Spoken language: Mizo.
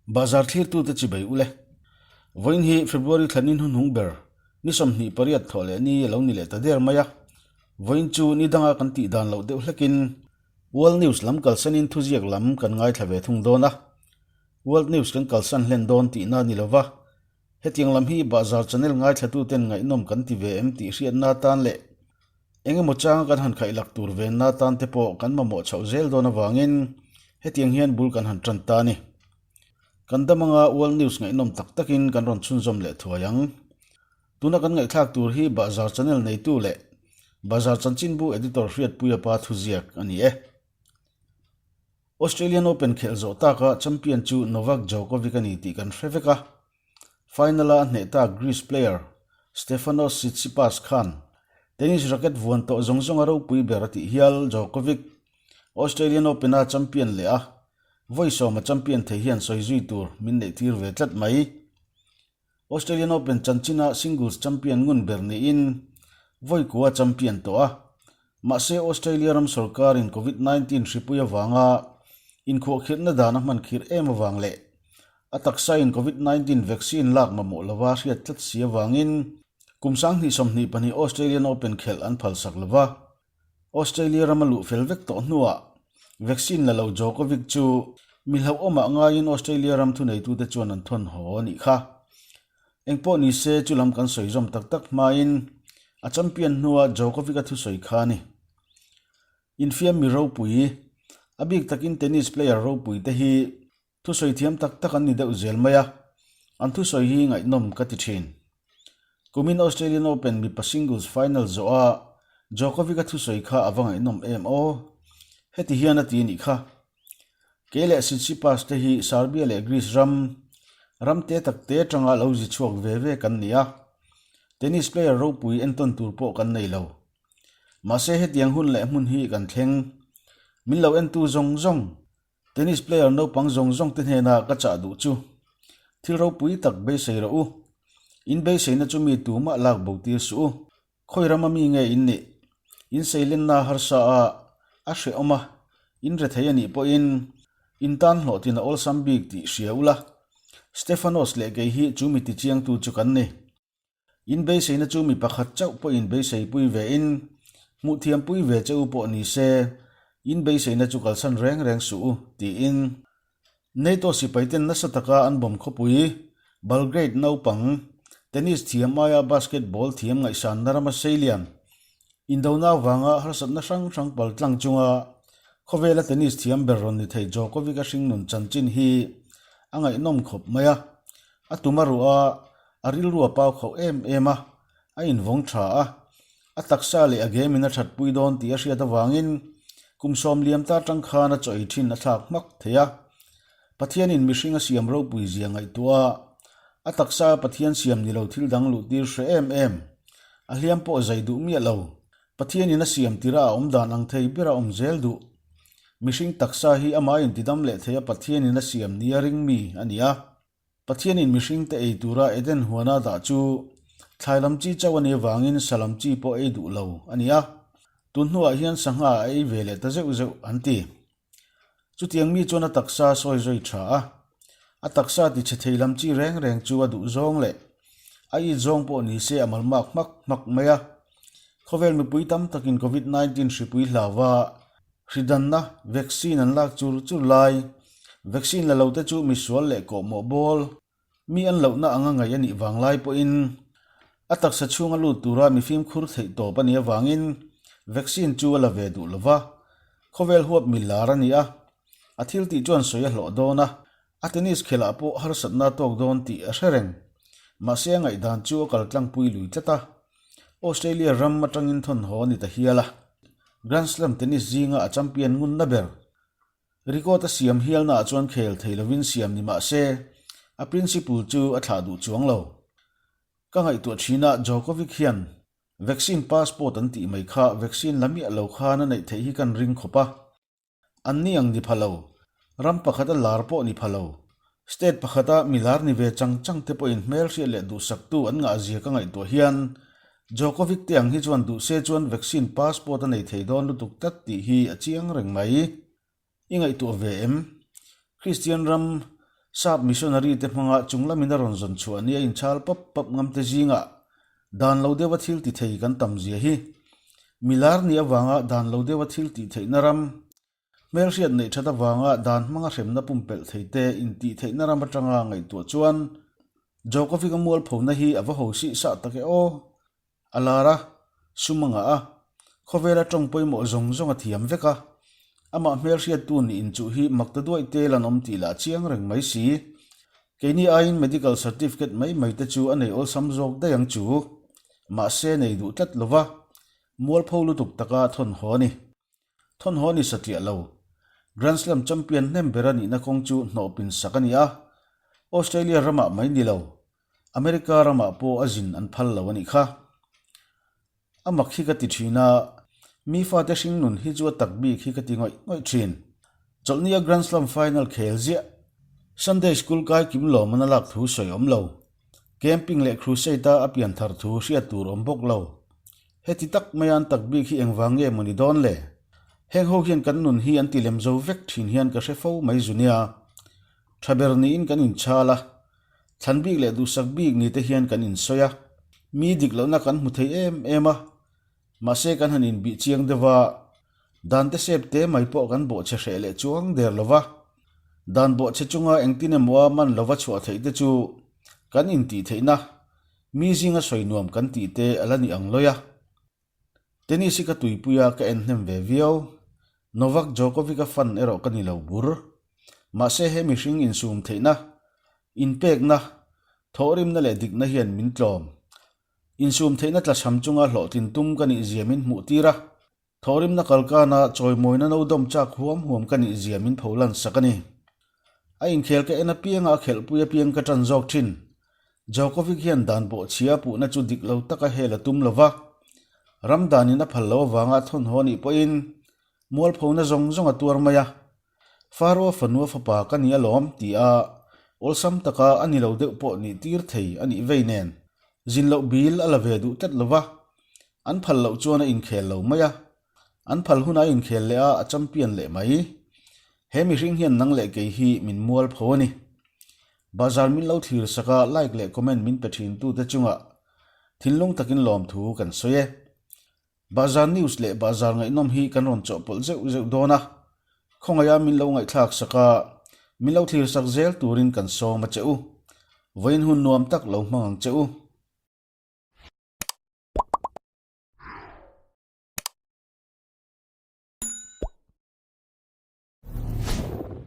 Bazar thlirtute chibai ule. Vawiin hi February thla ni hnuhnung ber, ni 28 thawh leh ni a lo ni leh ta der mai a. Vawiin chu ni danga kan tih dan loh deuh hlekin World News lam kalsanin thuziak lam kan ngaithla ve thung dawn a. World News kan kalsan hlen dawn tihna a ni lova, hetiang lam hi Bahzar channel ngaithlatuten ngaihnawm kan ti ve em tih hriatna atan leh eng emaw changa kan han khaihlak tur venna atan te pawh kan mamawh chhoh zel dawn avangin hetiang hian bul kan han tan ta a ni. Kan dam anga World News ngaihnawm tak takin kan rawn chhunzawm leh thuai ang. Tuna kan ngaihthlak tur hi Bahzar channel neitu leh Bahzar chanchinbu editor Hriatpuia pa thuziak a ni e. Australian Open khelh zawh taka champion chu Novak Djokovic a ni tih kan hre vek a. Final-a a hneh tak Greece player Stefanos Tsitsipas khan tennis racket vuan tawh zawng zawnga ropui ber a tih hial Djokovic Australian Open-a champion leh a vawi sawma champion thei hian sawi zui tur min neih tir ve tlat mai. Australian Open chanchina singles champion ngun ber niin vawi kua champion tawh a. Mahse Australia ram sorkarin Covid 19 hripui avanga inkhuahkhirhna dan a hman khirh em avang leh a taksain Covid 19 vaccine lak mamawh lova hriat tlat si avangin kum 2022 Australian Open khelh an phalsak lova. Australia rama luh fel vek tawh hnuah vaccine la lo Djokovic chu mi hlauhawmah ngaiin Australia ram thuneitute chuan an thawn haw a nih kha. Engpawh ni se chu lam kan sawi zawm tak tak hmain a champion hnua Djokovic-a thusawi kha a ni. Infiam mi ropui, a bik takin tennis player ropui te hi Thusawi thiam tak tak an ni deuh zel mai a, an thusawi hi ngaihnawm ka ti thin. Kumin Australian Open mipa singles final zawha Djokovic-a thusawi kha a va ngaihnawm em aw. Heti hian a ti a nih kha. Kei leh Tsitsipas te hi Serbia leh Greece ram, ram te tak te atanga lo zi chhuak ve ve kan ni a. Tennis player ropui entawn tur pawh kan nei lo. Mahse hetiang hun leh hmun hi kan thleng. Min lo entu zawng zawng Tennis player naupang zawng zawng te hnena ka chah duh chu, Thil ropui tak beisei rawh u. In beiseina chu mi tumah lak bo tir suh u. Khawi rama mi nge in nih? In seilenna harsa a, a hrehawm a, in rethei a nih pawhin in tan hlawhtlin a awlsam bik tih hria ula. Stefanos leh kei hi chu mi tichiangtu chu kan ni. In beiseina chu mi pakhat chauh pawhin beiseipui ve in, hmuh thiampui ve che u pawh ni se, in beiseina chu kalsan reng reng suh u, tiin NATO sipaiten nasa taka an bawm khawpui Belgrade naupang tennis thiam aia basketball thiam ngaihsanna rama seilian indona avanga harsatna hrang hrang pal tlang chunga khawvela tennis thiam ber rawn ni thei Djokovic-a hringnun chanchin hi a ngaihnawm khawp mai a, a tum a ruh a, A rilru a pau khauh em em a, a invawng tha a, a taksa leh a game in a thatpui dawn tih a hriat avangin kum sawm liam ta tang khan a chaw ei thin a thlak hmak thei a. Pathianin mihring a siam ropui zia ngaihtuah a, a taksa a Pathian siam ni lo thil dang luh tir hre em em, a hliam pawh zai duh miah lo, Pathianin a siam tirh a a awm dan ang thei ber a awm zel duh. Mihring taksa hi amah intidam leh thei a Pathianin a siam nia ring mi a ni a. Pathianin mihringte ei tura Eden huana dah chu thlai lam chi chauh a nih avangin sa lam chi pawh ei duh lo a ni a, tun hnuah hian sangha a ei ve leh ta zeuh zeuh an ti. Chutiang mi chuan a taksa a sawi zui tha a, a taksa tichhe thei lam chi reng reng chu a duh zawng leh a it zawng pawh ni se a malmak hmak hmak mai a. Khawvel mipui tam takin Covid 19 hripui hlauva Hridanna vaccine an lak chur chur lai, vaccine la lote chu misual leh kawhmawh bawl, mi an lohna anga ngaih a nih vang lai pawhin a taksa chhunga lut tura mi fimkhur theih tawp a nih avangin vaccine chu a la ve duh lo va, khawvel huap mi lar a ni a, a thil tih chuan sawi a hlawh dawn a, a tennis khelh ah pawh harsatna a tawk dawn tih a hre reng. Mahse a ngaihdan chu a kal tlangpui lui tlat a, Australia ram atangin thawnhaw a ni ta hial a. Grand Slam tennis zinga a champion ngunna ber record a siam hialnaah chuan khel thei lovin siam ni mah se, a principle chu a thlah duh chuang lo. Ka ngaihtuah thinah Djokovic hian vaccine passport an tih mai kha vaccine la miah lo khan a neih theih hi kan ring khawp a. An ni ang ni pha lo, ram pakhata lar pawh ni pha lo, state pakhata mi lar ni ve chang chang te pawhin hmelhriat leh duhsaktu an ngahzia ka ngaihtuah hian Djokovic te ang hi chuan duh se chuan vaccine passport a nei thei dawn lutuk tlat tih hi a chiang reng mai. I ngaihtuah ve em? Kristian ram. Sap missionary te hmanga chunglamin a rawn zawn chhuah nia inchhal pap pap ngam te zingah dan lo deuha thil ti thei kan tam zia hi. Milar nih avanga dan lo deuha thil tih theihna ram, hmelhriat neih that avanga dan hmanga hremna pumpelh thei te intih theihna ram atanga ngaihtuah chuan Djokovic a mualphona hi a va ho sih sah tak e aw. A lar a, sum a ngah a, khawvela tawng pawimawh zawng zawng a thiam vek a, amah hmelhriattu nih inchuh hi makta duaih tel an awm tih lah chiang reng mai si. Keini aiin medical certificate mai mai te chu a nei awlsam zawk daih ang chu. Mahse nei duh tlat lova, mualpho lutuk taka thawn haw a ni. Thawn haw ni satliah lo. Grand Slam champion hnem ber a nihna kawng chu hnawhpin sak a ni a, Australia ramah mai ni lo, America ramah pawh a zin an phal lo a nih kha. A mak hi ka ti thin a, mi fate hringnun hi chu a tak bik hi ka ti ngawih ngawih thin. Chawlhnia Grand Slam final khel ziah. Sunday School kai kim lawm an a lak thu sawi awm lo. Camping leh crusade-a a pian thar thu hriat tur awm bawk lo. Heti tak mai an tak bik hi engvang nge maw ni dawn le? Heng ho hian kan nun hi an ti lem zo vek thin hian ka hre fo mai zu nia. Tha ber niin kan inchhal a, thlan bik leh duhsak bik ni te hian kan insawi a, mi dik lohna kan hmu thei em em a, mahse kan han inbih chiang deuh a, dan te sep te mai pawh kan bawhchhe hreh leh chuang der lo va, dan bawhchhe chunga engtin emaw a man lova chhuah theih te chu kan intih theihna Mi zinga sawi nuam kan tih te a la ni ang lawi a. Tennis hi ka tuipui a, ka en hnem ve viau. Novak Djokovic-a fan erawh ka ni lo bur. Mahse he mihring insum theihna, inpekna, thawhrimna leh dikna hian min tlawm. Insum theihna tlachham chunga hlawhtlin tum ka nih zia min hmuh tir a. Thawhrimna kalkana chawimawina no dawm chak huam huam ka nih zia min pho lan sak a ni. A inkhel ka en apianga a khelhpui apiang ka ṭan zawk ṭhin. Djokovic hian dan bawhchhia puhna chu dik lo taka hel a tum lo va, ram danin a phal lo avanga a thawn haw anih pawhin mualphona zawng zawng a tuar mai a. Faro fanua fapa ka ni alawm ti a awlsam taka a ni lo deuh pawh nih tir thei a nih vei nen zin loh bil a la ve duh tlat lo va, an phal loh chuan a inkhel lo mai a, an phal hunah a inkhel leh a, a champion leh mai. He mihring hian nang leh kei hi min mual pho a ni. Bazar min lo thlir sak a, like leh comment min pe thin tute chungah thinlung takin lawmthu kan sawi e. Bahzar News leh Bahzar Ngaihnawm hi kan rawn chawhpawlh zeuh zeuh dawn a, khawngaih a min lo ngaihthlak sak a, min lo thlir sak zel turin kan sawm a che u. Vawiin hun nuam tak lo hmang ang che u.